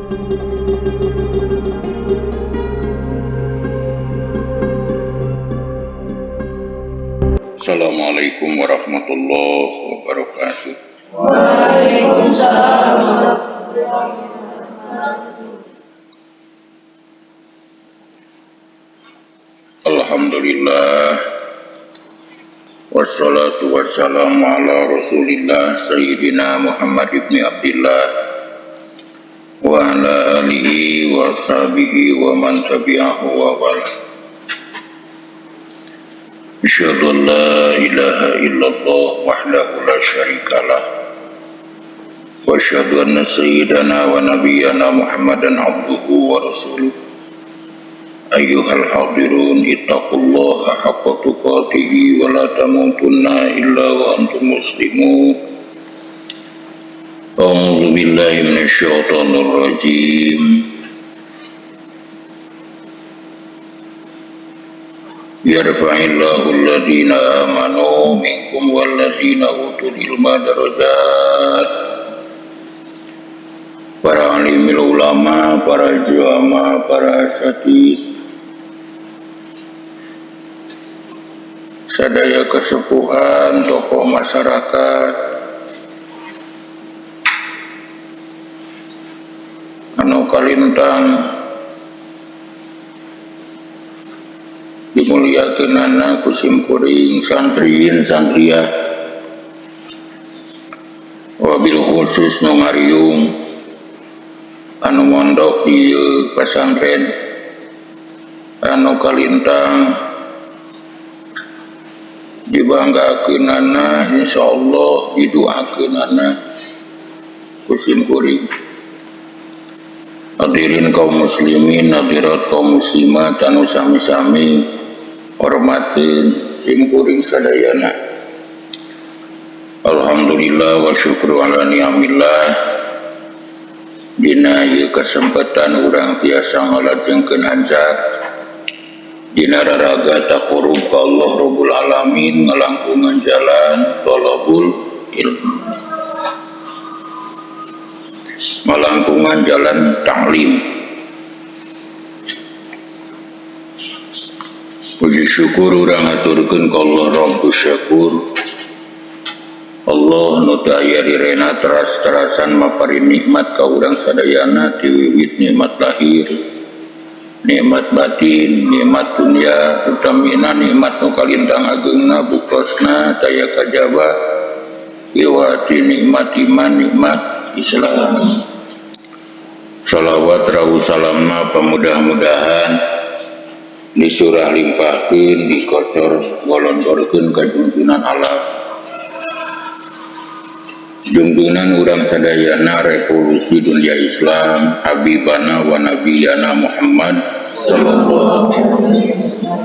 Assalamualaikum warahmatullahi wabarakatuh. Waalaikumsalam warahmatullahi wabarakatuh. Alhamdulillah wassalatu wassalamu ala Rasulillah Sayyidina Muhammad ibn Abdillah wa ala alihi wa sahbihi wa man tabi'ahu wa wala. Asyhadu an la ilaha illallah wahdahu la syarikalah wa asyhadu anna sayyidana wa nabiyyana Muhammadan abduhu wa rasuluh. Ayyuhal hadirun ittaqullaha haqqa tuqatih wa la tamutunna illa wa antum muslimun. A'udzu billahi minasyaitonir rajim. Yarfa'illahu alladhina amanu minkum walladhina utul ilma darajat. Para alimil ulama, para ulama, para asatidz, sadaya kesepuhan, tokoh masyarakat, anu kalintang dimuliakeunana ku simkuring santriin santriah, wabil khusus nu ngariung anu mondok di pesantren anu kalintang dibanggakeunana, insyaallah diduakeunana ku simkuring. Hadirin kaum muslimin, hadirat kaum muslimat anu sami-sami hormatin simkuring sadayana. Alhamdulillah wa syukru ala ni'amillah. Dina ieu kesempatan urang tiasa ngalajengkeun hanca dina raraga taqarrub ka Allah Rabbul Alamin, ngalangkungan jalan thalabul ilmu, ngalangkungan jalan ta'lim. Puji syukur urang aturkeun ka Allah Rabbus Syakur. Allah nu teu aya direna teras-terasan maparin nikmat ka urang sadayana, tiwiwit nikmat lahir, nikmat batin, nikmat dunya, utamina nikmat nu kalintang ageungna buktosna daya kajaba iwati nikmat iman, nikmat Islam. Salawat rawu salamna pamudah-mudahan disurah limpahkeun, dikocor golondorkeun ka junjunan Allah, junjunan urang sadayana revolusi dunia Islam, Habibana wa Nabiyana Muhammad sallallahu alaihi wasallam.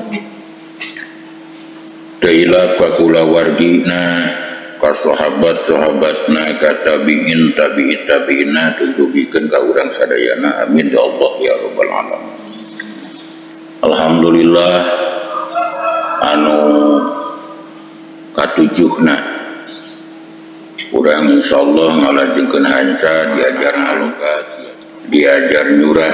Teu hilap ka kulawargina, ka sahabat-sahabatna, ka tabi'in tabi'in tabi'ina, tundugikeun ka urang sadayana. Amin ya Allah ya rabbal alamin. Alhamdulillah anu katujuhna urang insyaallah ngalajengkeun hanca, diajar ngalogat, diajar nyurah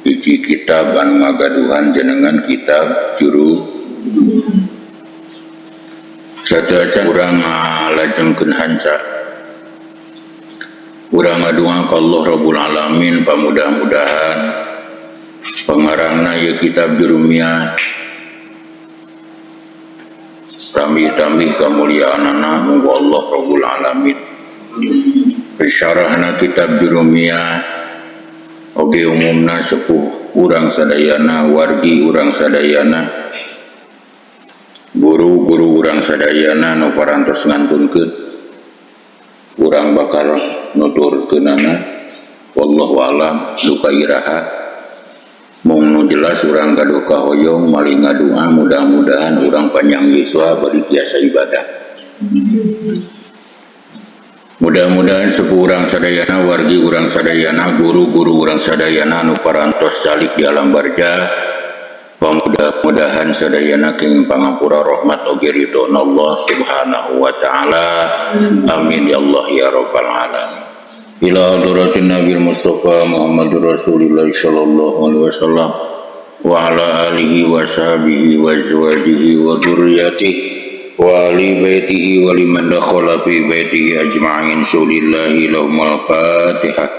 hiji kitab anu ngagaduhan jenengan kitab juru sateuacan. Urang ngalajengkeun hanca, urang ngadua ka Allah Rabbul Alamin, pamudah-mudahan pengarangna ieu kitab Jurumiyah tambih-tambih kemuliaanana munggu Allah Rabbul Alamin. Syarahna kitab Jurumiyah oge umumna sepuh urang sadayana, wargi urang sadayana, guru-guru urang sadayana nu parantos ngantunkeun, urang bakal nuturkeunana. Wallahu alam duka iraha. Mung nu jelas urang gaduh kahoyong maling ngadua mudah-mudahan urang panjang yuswa bari tiasa ibadah. Mudah-mudahan sepuh urang sadayana, wargi urang sadayana, guru-guru urang sadayana anu parantos calik di alam barjah, mudah-mudahan sadayana kenging pangampura rahmat oge ridho Allah Subhanahu wa taala. Amin ya Allah ya rabbal alamin. Ila hadratin Nabi Mustafa Muhammadur Rasulullah sallallahu alaihi wasallam wa ala alihi wa sahbihi wa azwajihi wa dzurriyyatihi wa ali baitihi wa liman dakhala fi baitihi ajma'in. Sulillahi lahumul Fatihah.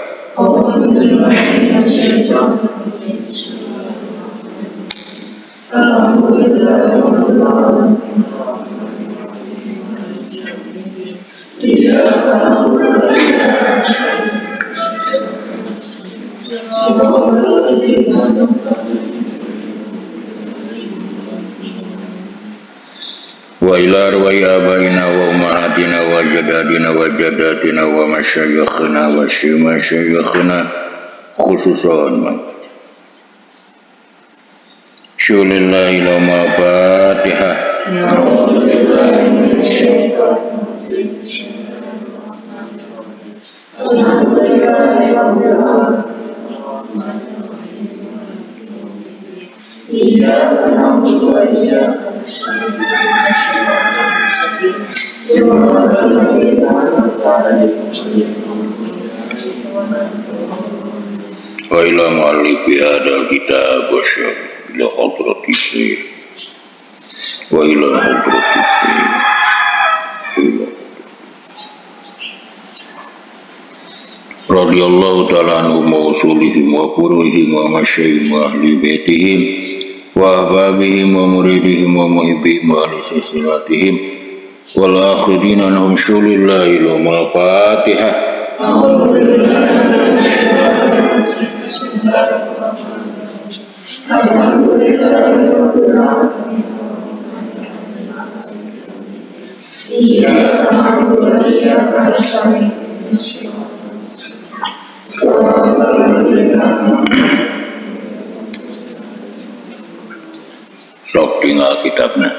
Wa ila arwahi abaina wa ummahatina wa ajdadina wa jaddatina wa masyayikhina wa masyayikhina khususan. Syulillahi lahumul Fatihah. Wa ila mu'allifi hadzal kitab wa ila hadrati syekh wa ila hadrati syekh radhiyallahu ta'ala anhum wa usulihim wa furuhihim wa masyayihim wa ahli baitihim wa ahbabihim wa muridihim wa muhibbihim wa ahli silsilatihim wal akhirina anhum syulillahi lahumul Fatihah. Sok tinggal kitabna.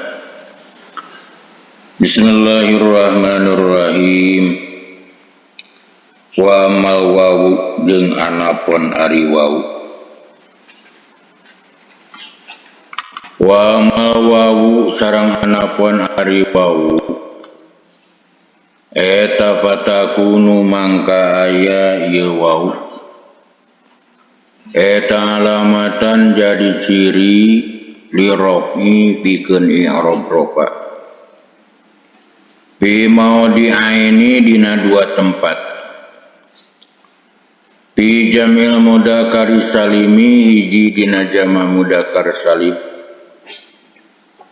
Bismillahirrahmanirrahim. Wa mal wawu jeung anapon ari wawu. Wa mal wawu sareng anapon ari wawu. Eta patakunu mangka aya ieu wawu. Eta alamatan jadi ciri lirofi pikeun i'rab rofa. Fi maudhi'aini dina dua tempat. Fi jamil mudzakkar salimi hiji dina jama mudzakkar salim.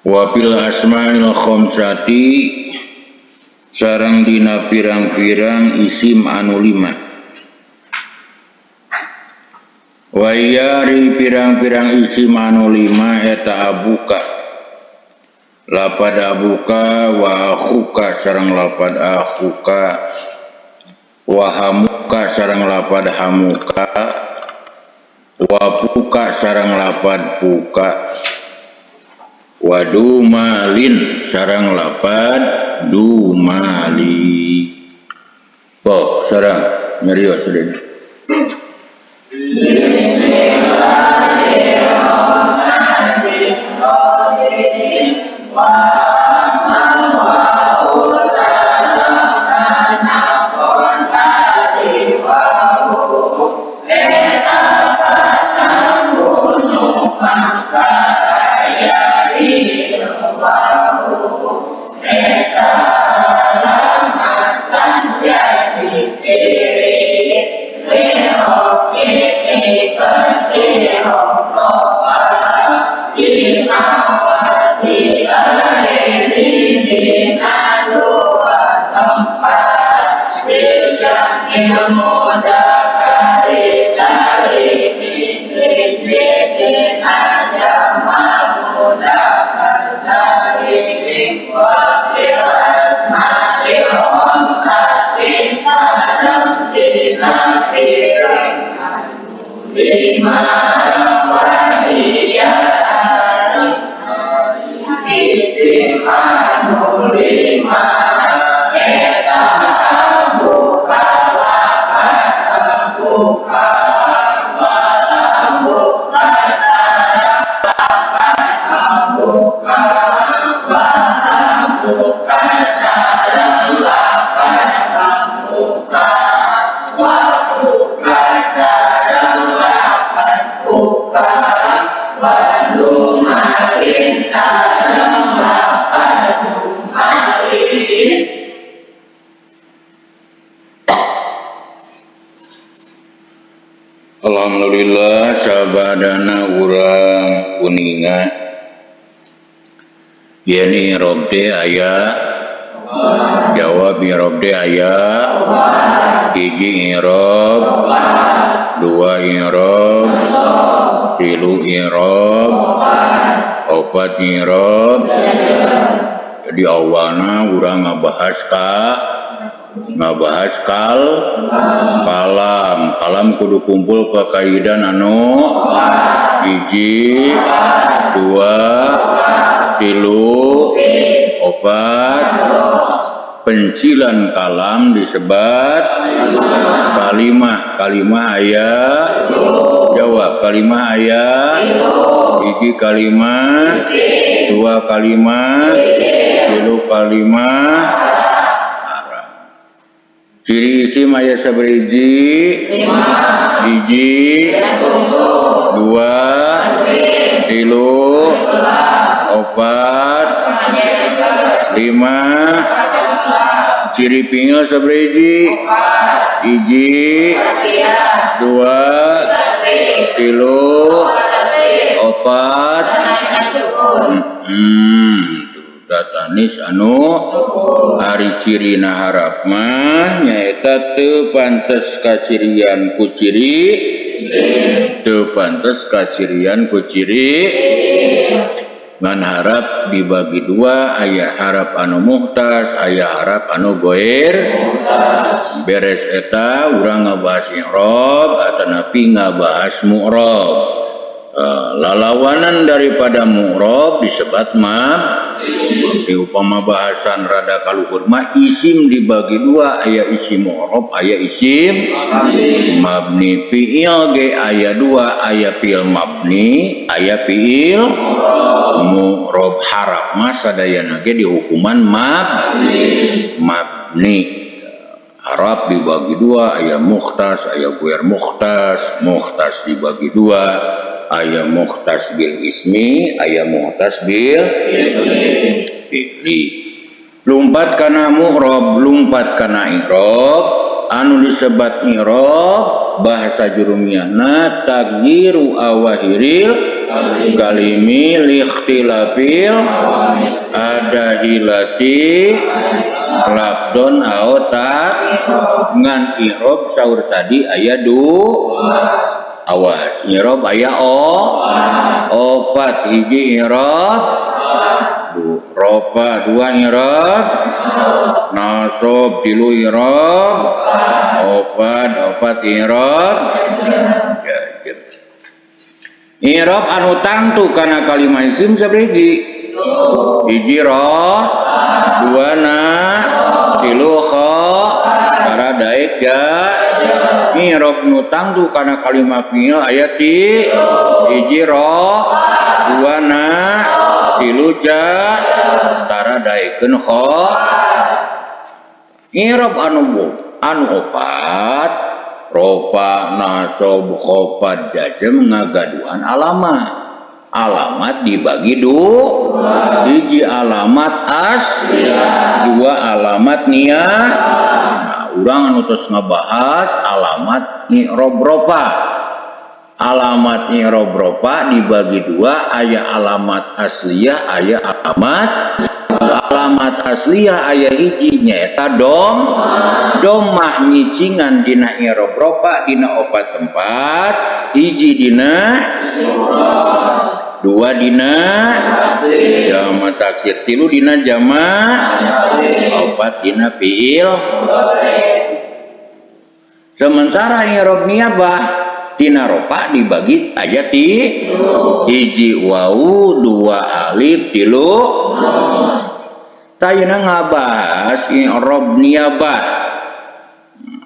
Wa fil asma'il khamsati sareng dina pirang-pirang isim anu lima. Wa yari pirang-pirang isim anu lima eta abuka. Lapad abuka wa akhuka sareng lapad akhuka wa hamuka sareng lapad hamuka wa puka sareng lapad puka wa dumalin sareng lapad dumali. Oh, sareng nyarios deui. Bismillahirrahmanirrahim. Wa Wa Alhamdulillah, sabadana urang kuninga yen i'rob teh aya. Jawab, i'rob teh aya hiji i'rob, dua i'rob, tilu i'rob, opat i'rob. Jadi awalna urang ngabahas ka ngabahas kalam. Kalam kudu kumpul ke kaidan anu hiji, dua, tilu, opat. Pencilan kalam disebut kalimah. Kalimah aya, jawab, kalimah aya hiji kalimah, dua kalimah, tilu kalimah. Ciri isim aya sabaraha? Hiji, dua, tilu, opat, lima. Ciri fiil sabaraha? Hiji, dua, tilu, opat. Tatanis anu ari cirina harap mah nyaeta teu pantes kacirian ku ciri, teu pantes kacirian ku ciri. Ngan harap dibagi dua, aya harap anu muhtas, aya harap anu goir. Beres eta urang ngabahas i'rob atanapi ngabahas mu'rob. Lalawanan daripada mu'rob disebut mab. Di upama bahasan rada kaluhur mah, isim dibagi dua, aya isim mu'rob, aya isim mabni. Fi'il ge aya dua, aya fi'il mabni, aya fi'il mu'rob. Harap mah sadayana ge dihukuman mabni. Harap dibagi dua, aya mukhtas, aya guer mukhtas. Mukhtas dibagi dua, aya mukhtas bil ismi, aya mukhtas bil fi'li. Lumpat kana mu'rob, lumpat kana i'rob. Anu disebat i'rob bahasa jurumiyahna tagyiru awahiril kalimi likhtilafil adahilati labdon aota. Ngan i'rob saur tadi aya du, awas, i'rob aya o opat. Hiji i'rob du rofa, dua i'rob nasab, tilu i'rob opat, opat i'rob jazm. I'rob anu tangtu kana kalimah isim sabaraha? Hiji ro, dua na, tilu kho, tara daek ja. I'rob nu tangtu kana kalimah fiil aya ti hiji ro, dua na, tilu ja, tara daekeun kho. I'rob anu opat, rofa, nasob, khofad, jazm, ngagaduhan alamat. Alamat dibagi du hiji alamat as, dua alamat nia. Nah, urang anu tos ngabahas alamat i'rob rofa. Alamat i'rob rofa dibagi dua, aya alamat asliyah, aya alamat. Alamat asliyah aya hiji, nyaeta dom. Domah nyicingan dina i'rob rofa dina opat tempat: hiji dina, dua dina jama taksir, tilu dina jama, opat dina fiil. Sementara i'rob niabah tina rofa dibagi aja ti hiji wau, dua alif, tilu. Tayuna ngabahas i'rob niabah,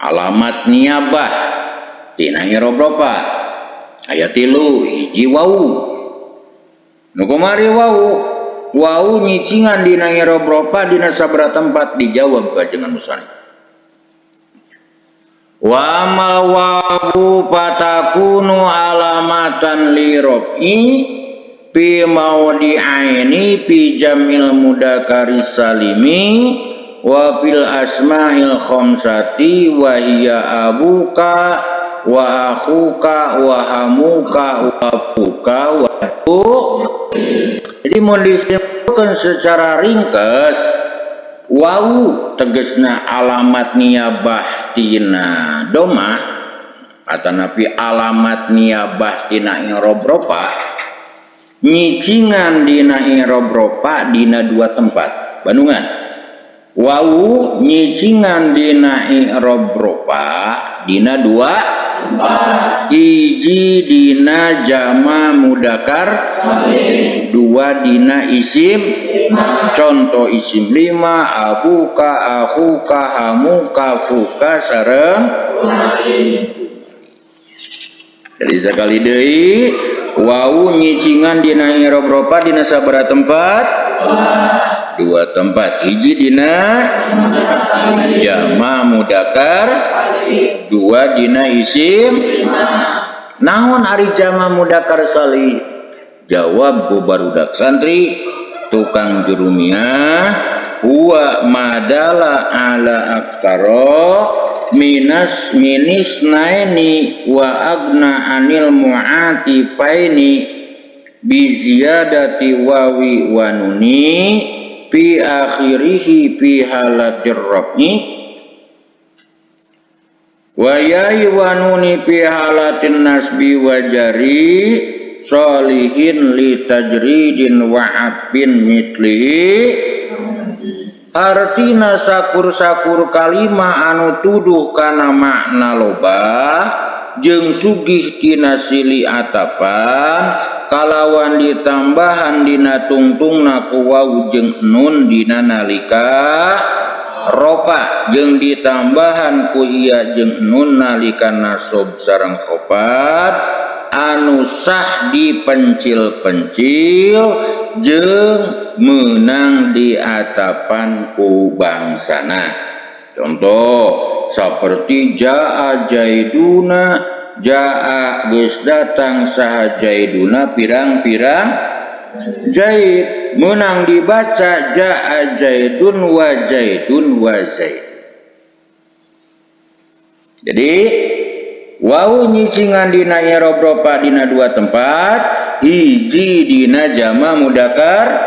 alamat niabah tina i'rob rofa aya tilu. Hiji wau. Nu kamari wau, wau nyicingan dina i'rob rofa dina sabaraha tempat? Dijawab kajengan musannif, wa amal wawu fatakunu alamatan li raf'i fi maudi'aini fi jamil mudakari salimi wa fil asma'il khamsati wa hiya abuka. wa akhuka wa hamuka wa fuka wa tu. Jadi mun disimpulkan secara ringkas, wau tegesna alamat niabah tina domah atanapi alamat niabah tina i'rob rofa, nyicingan dina i'rob rofa dina dua tempat. Bandungan wau nyicingan dina i'rob rofa dina dua, hiji dina jama mudakar, dua dina isim. Contoh isim lima: abuka, akhuka, hamuka, fuka sareng. Jadi sekali deui, wau nyicingan dina i'rob rofa dina sabaraha tempat? Dua tempat. Hiji dina jama mudakar, dua dina isim. Naon ari jama mudakar salim? Jawab ku barudak santri tukang jurumiyah, huwa madala ala aktsara minas minisnaini wa agna anil mu'atifaini bi ziyadati wawi wa nuni fi akhirihi fi halatir raf'i wa ya'i wa nuni fi halatin nasbi wa jari solihin li tajridin wa atfin mitlihi. Artina sakur-sakur kalima anu tuduh kana makna loba jeung sugih tina sili atapan kalawan ditambahan dina tungtungna ku wawu jeung nun dina nalika rofa, jeung ditambahan ku iya jeung nun nalika nasob sareng khofat, anu sah dipencil-pencil jeung meunang diatapan ku bangsana. Contoh seperti jaa jaiduna, jaa geus datang saha jaiduna pirang-pirang Zaid, menang dibaca jaa zaidun wa zaidun wa zaid. Jadi wau nyicingan dina i'rob rofa dina dua tempat, hiji dina jama mudakar.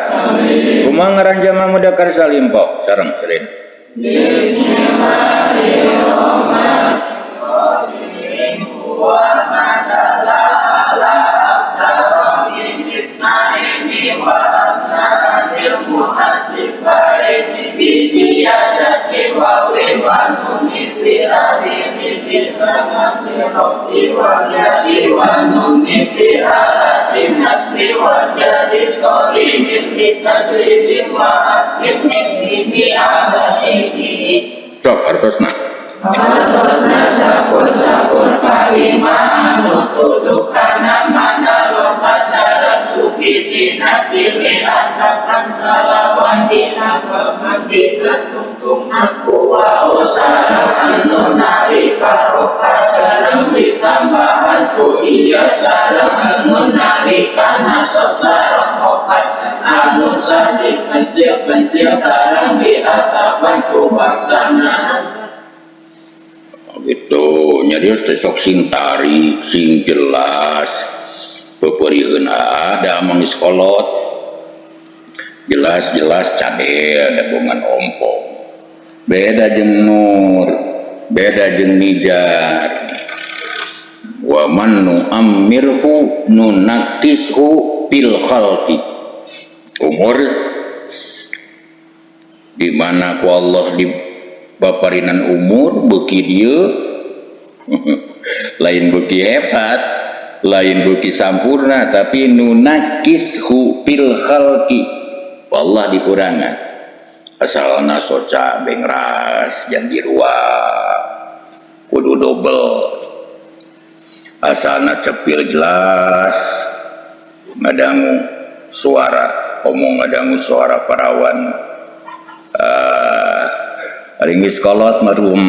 Kumaha ngaran jama mudakar salim, pok sareng salin? Bismillahirrahmanirrahim. Wa madala ala aksara minisnaini wa agna anil mu'atifaini bi ziyadati wawi wa nuni fi akhiri fi halati rafi wa ya'i wa nuni fi halatin nasbi wa jari solihin bi tajridin wa atfin mislihi alaihi. Sok artosna. Artosna sakur-sakur kalima anu tuduh kana mana loba sareng sugih dina silih atapan kalawan dina dina tungtungna ku wau sareng nun nalika rofa sareng ditambahan ku iya sareng nun nalika nasab sareng khofat, anu sah dipencil-pencil sareng diatapan ku bangsana. Gitu nyarios teh, sok sing tarik sing jelas, peperiheun ada amang geus kolot, jelas-jelas cadel dabongan ompong, beda jeung nur, beda jeung nijar. Wa man nu'ammirhu nunakkishu fil khalqi. Umur di mana ku Allah di baparinan umur beuki dieu, lain beuki hebat, lain beuki sampurna, tapi nunakkishu fil khalqi, wallah dikurangan. Asalna soca bengras jangan diruak, kudu dobel. Asalna cepil jelas ngadangu suara omong, ngadangu suara parawan. Ari geus kolot marum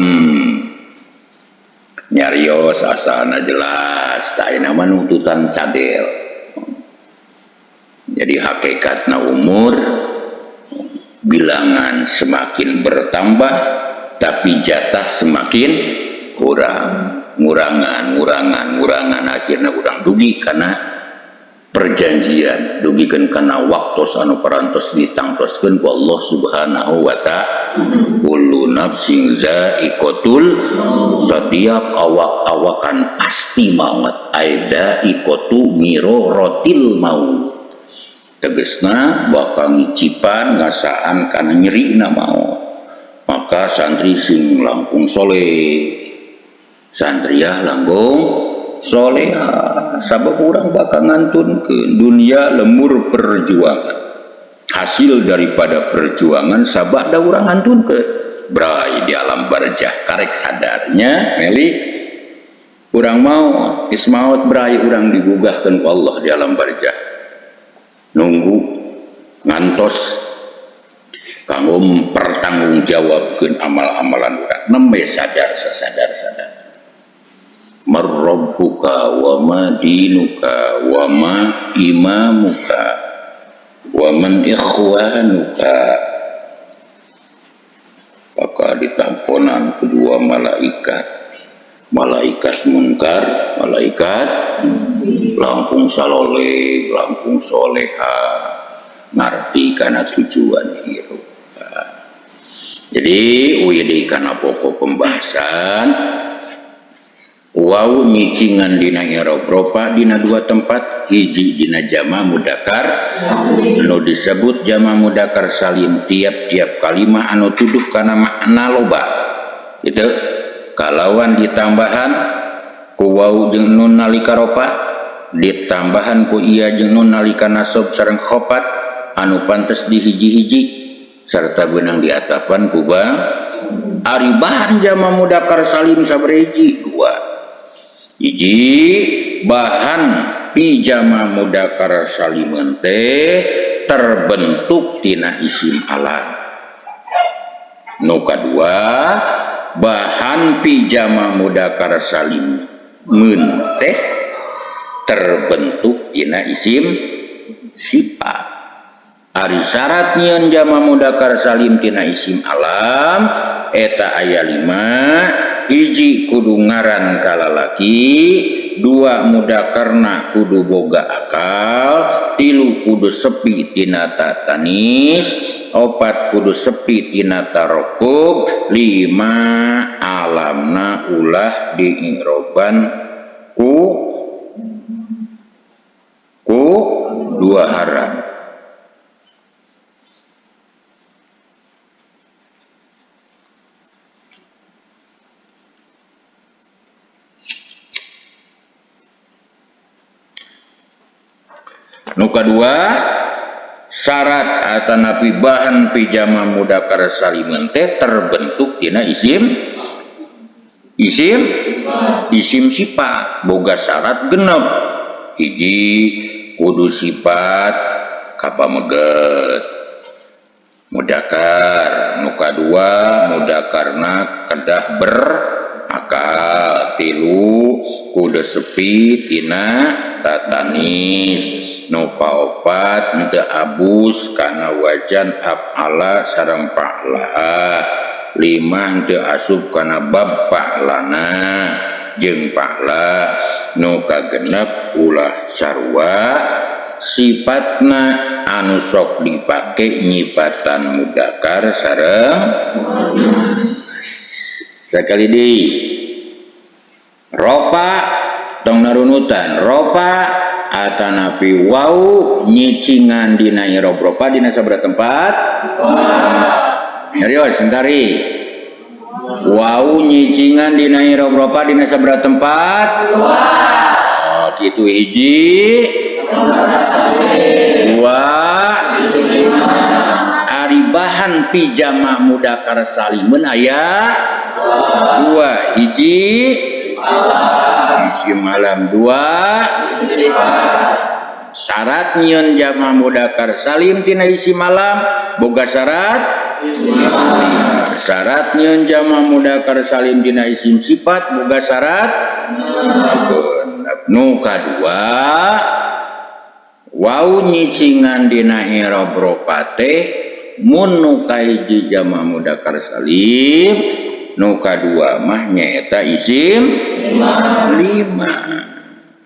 nyarios asalna jelas tak nama nuntutan cadel. Jadi hakikatna umur bilangan semakin bertambah, tapi jatah semakin. Urang ngurangan ngurangan ngurangan akhirna urang dugi kana perjanjian, dugikeun kana waktos anu parantos ditangtoskeun ku Allah Subhanahu wa ta'ala. Kullu nafsin za'iqatul, setiap awak-awakan pasti maut. Aida iqatu miroratil maut, tegesna bakal ngicipan ngasaan kana nyerina maut. Maka santri sing langkung soleh, santriah langkung soleha, sabab urang bakal ngantunkeun dunia lemur perjuangan, hasil daripada perjuangan sabada urang ngantunkeun bray di alam barjah. Karek sadarnya meli urang maut, geus maut bray urang digugahkeun ku Allah di alam barjah, nunggu ngantos kanggo mempertanggungjawabkeun amal-amalan urang. Nembe sadar sasadar-sadar. Marrabbuka wa ma dinuka wa ma imamuka wa man ikhwanuka. Maka ditamponan kedua malaikat, malaikat munkar, malaikat langkung saloleh, langkung soleha, ngarti kana tujuan hirup. Jadi uih deui kana pokok pembahasan. Wau nyicingan dina i'rob rofa dina dua tempat, hiji dina jama mudakar anu disebut jama mudakar salim tiap-tiap kalimah anu tuduh kana makna loba gitu, kalawan ditambahan ku wau jeung nun nalika rofa, ditambahan ku iya jeung nun nalika nasab sareng khopat anu pantes di hiji-hiji serta benang diatapan ku bang. Ari bahan jama mudakar salim sabaraha hiji? Dua hiji. Bahan pijama mudakar salimun teh terbentuk tina isim alam. Nu kadua, bahan pijama mudakar salimun teh terbentuk tina isim sifat. Ari syarat nyieun jama mudakar salim tina isim alam eta aya 5. Hiji, kudu ngaran kalalaki. Dua, mudakarna kudu boga akal. Tilu, kudu sepi tina tatanis. Opat, kudu sepi tina tarokub. Lima, alamna ulah diiroban ku dua haram. Nu kadua, syarat atanapi bahan pijama mudakar salimun teh terbentuk tina isim isim isim sifat, boga syarat genep. Hiji, kudu sifat kapameget mudakar. Nu kadua, mudakarna kedah berakal. Tilu, kudu sepi tina tatanis. Nu kaopat, henteu abus kana wajan af'ala sareng fa'la. Lima, henteu asup kana bab fa'lana jeung fa'la. Nu kagenep, ulah sarua sifatna anu sok dipake nyipatan mudakar sareng. Sakali deui, rofa tong narunutan. Rofa atanapi wau nyicingan dina i'rob rofa dina sabaraha tempat? Nyarios sentari. Wau nyicingan dina i'rob rofa dina sabaraha tempat? Oh, kitu. Hiji, dua. Ari bahan pijama mudakar salimun aya dua. Hiji, isim alam. Dua, syarat nyieun jama mudakar salim tina isim alam boga syarat. Syarat nyieun jama mudakar salim tina isim sifat boga syarat. Nu kadua, wau nyicingan dina i'rob rofa teh mun nu kahiji jama mudakar salim. Nu kadua mah nyaeta isim lima.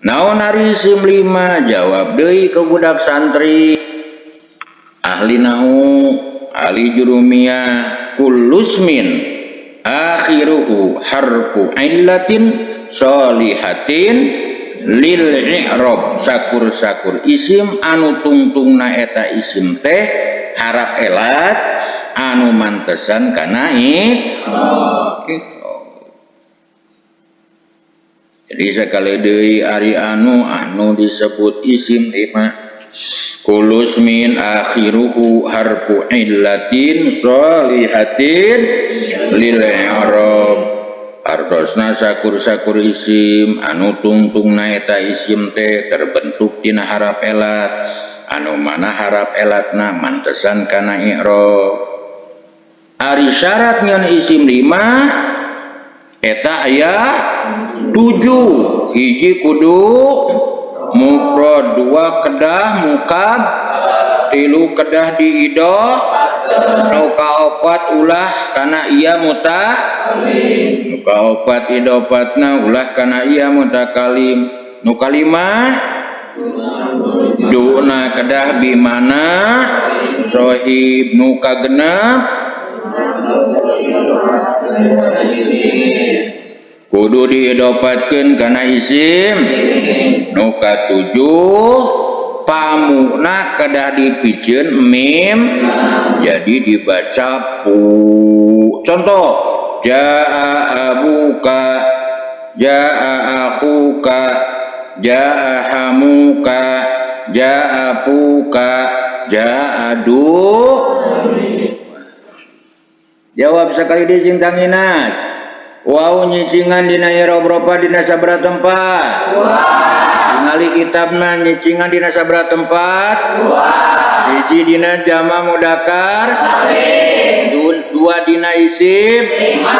Naon ari isim lima? Jawab deui ke budak santri ahli nahu, ahli jurumiyah, kullusmin akhiruhu harfu illatin solihatin lil i'rab. Sakur-sakur isim anu tungtungna eta isim teh harap elat anu mantesan kana i'rab. Jadi sekali deui ari anu anu disebut isim lima, kulusmin akhiruhu harfu illatin solihatin lil i'rab. Artosna sakur-sakur isim anu tungtungna eta isim teh terbentuk tina harap elat anu mana harap elatna mantesan kana i'rab. Ari syarat nyeun isim lima eta aya 7. Hiji kudu mufrad, 2 kedah mukab, 3 kedah diidoh, nu kaopat ulah kana iya muta, nu kaopat idopatna ulah kana iya mutakalim, nu kalima duna kedah bimana sohib, nu kagenep kudu diidopatkeun kana isim, nu katujuh pamuna kedah dipiceun mim jadi dibaca pu. Contoh jaa abuka, jaa akhuka, jaa hamuka, jaa puka, jaa du. Jawab sekali di sing tanginas. Wau nyicingan dina i'rab rofa dina sabaraha tempat? Tingali kitabna nyicingan dina sabaraha tempat? Hiji dina jama mudakar salim, 2 dina isim lima.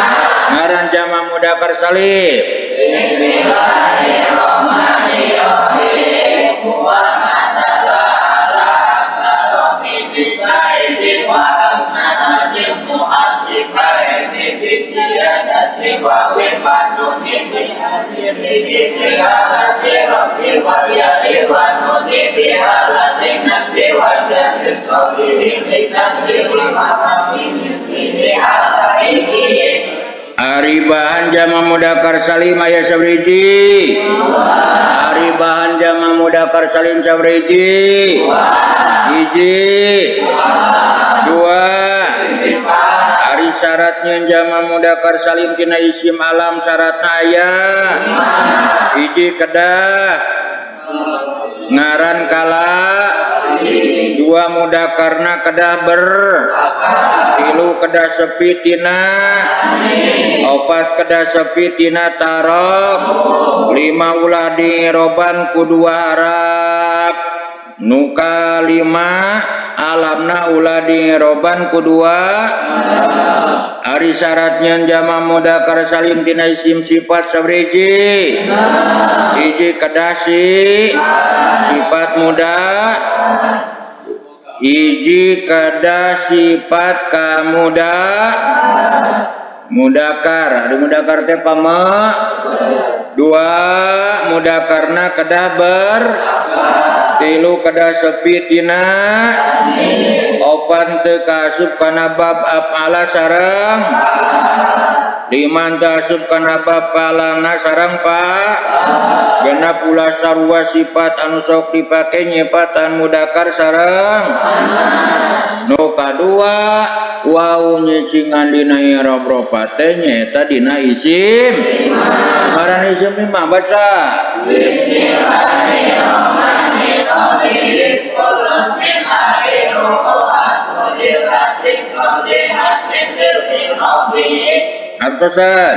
Ngaran jama mudakar salim. Bismillahirrahmanirrahim. Wa matala ala aksara bisaidi wa asnadil mu'aqibaini bi ziyadati wa wimanuni bi hadiri bi halati rabbi wal yari wa nuni bi halati nasbi wa jahil sabiri bi tadriri wa hafi sini alaihi. Ari bahan jama mudakar salim aya sabriji. Ari bahan jama mudakar salim sabriji. Hiji, 2. Ari syaratnya jama mudakar salim tina isim alam syaratna aya hiji kedah ngaran kala, 2 mudakarna kedah ber, 3 kedah sepi tina, 4 kedah sepi tina tarok, 5 ulah diroban ku 2 harap, nu kalima alamna ulah diroban ku 2. Ari syaratnya jama mudakar salim tina isim sifat sabriji. Hiji kedah si sifat muda, hiji kedah sifat kamuda mudakar. Ari mudakar teh pama 2 mudakarna kedah ber, 3 kedah sepi tina, 4 teu kaasup kana bab af'ala sareng, 5 teu asup kana bab falana sareng pa, 6 ulah sarua sifat anu sok dipake nyipatan mudakar sareng. Nu kadua wau nyicingan dina i'rab rofa teh nyaeta dina isim ngaran isim lima. Baca Bismillahirrahmanirrahim. Artosan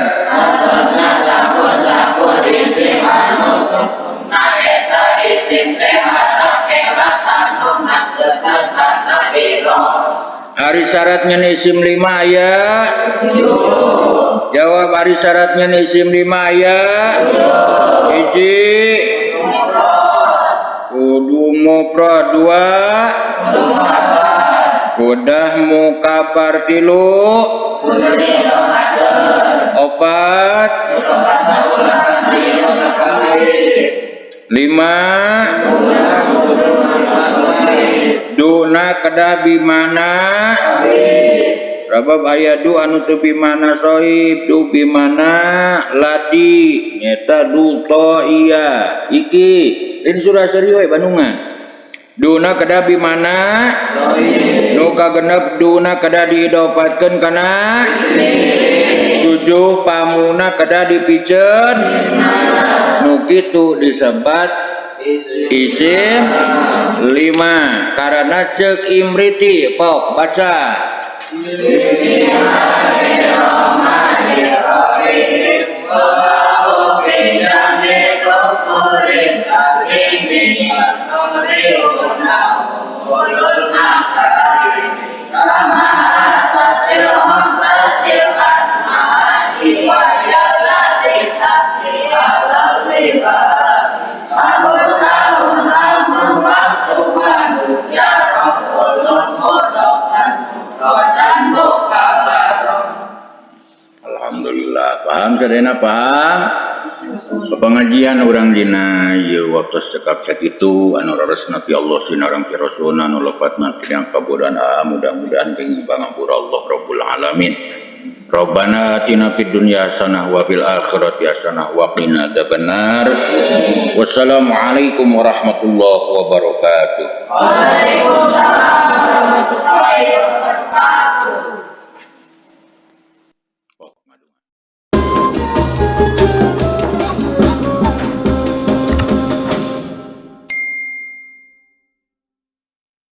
ari syaratnya isim lima aya 7. Jawab ari syaratnya isim lima aya 1 kudu mufrad, 2 kudah mukabar, 3 Opat, lima, duna kedah bimana, sabab aya du anu teu bimana sohib, du bimana ladi nyeta du iya iki ini surah serius Bandungan. Duna kedah bimana nu kagenep, duna kedah diidopatkeun kana tujuh, pamuna kedah dipiceun, nu kitu disebat isim lima karena cek Imriti pok baca. Bismillahirrahmanirrahim. Alhamdulillah paham sadayana, paham pengajian urang dina ieu waktu cekap sakitu. Anu raresna ti Allah, sinareng ti Rasulna, anu lepatna ti kabodohan, mudah-mudahan kenging pangampura Allah Rabbul Alamin. Rabbana atina fid dunya hasanah wa fil akhirati hasanah wa qina adzabannar. Wassalamualaikum warahmatullahi wabarakatuh. Waalaikumsalam warahmatullahi wabarakatuh.